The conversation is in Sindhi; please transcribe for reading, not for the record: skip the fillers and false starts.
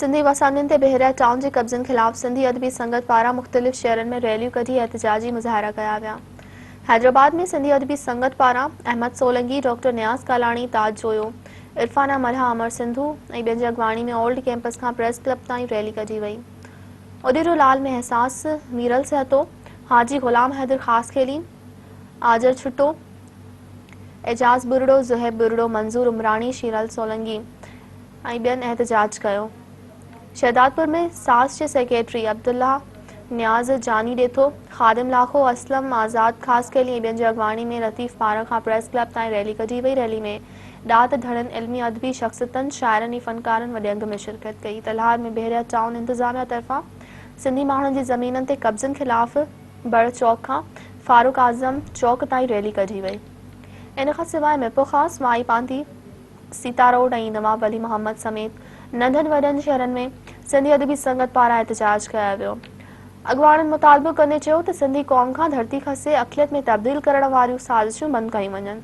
سنڌي وسندين تي بحريا ٽائون جي قبضن خلاف سنڌي ادبي سنگت پاران مختلف شهرن ۾ ريليون ڪڍي احتجاجي مظاهرا ڪيا ويا. حيدرآباد ۾ سنڌي ادبي سنگت پاران احمد سولنگي، ڊاڪٽر نياز ڪالاڻي، تاج جويو، عرفانه ملاح، امر سنڌو ۽ ٻين جي اڳواڻي ۾ اولڊ ڪيمپس کان پريس ڪلب تائين ريلي ڪڍي وئي. اڏيرو لال ۾ احساس، ميرل سهتو، حاجي غلام حيدر خاصخيلي، آجر ڇٽو، اعجاز ٻرڙو، زوهيب ٻرڙو، منظور عمراڻي، شيرل سولنگي ۽ ٻين احتجاج ڪيو. شهدادپور ۾ ساس جي سيڪريٽري عبدالله نياز، جاني ڏيٿو، خادم لاکو، اسلم آزاد خاصخيلي ۽ ٻين جي اڳواڻي ۾ لطيف پارڪ کان پريس ڪلب تائين ريلي ڪڍي وئي، ريلي ۾ ڏات ڌڻين، علمي ادبي شخصيتن، شاعرن ۽ فنڪارن وڏي انگ ۾ شرڪت ڪئي. تلهار ۾ بحريا ٽائون انتظاميا طرفان سنڌي ماڻهن جي زمينن تي قبضن خلاف بڙ چوڪ کان فاروق اعظم چوڪ تائين ريلي ڪڍي وئي. ان کان سواء ميرپورخاص، مائي پانڌي، سيتا روڊ ۽ نواب ولي محمد سميت ننڍن وڏن شهرن ۾ سنڌي ادبي سنگت پاران احتجاج ڪيو ويو. اڳواڻن مطالبو ڪندي چيو ته سنڌي قوم کان ڌرتي کسي اقليت ۾ تبديل ڪرڻ واريون سازشون بند ڪيون وڃن.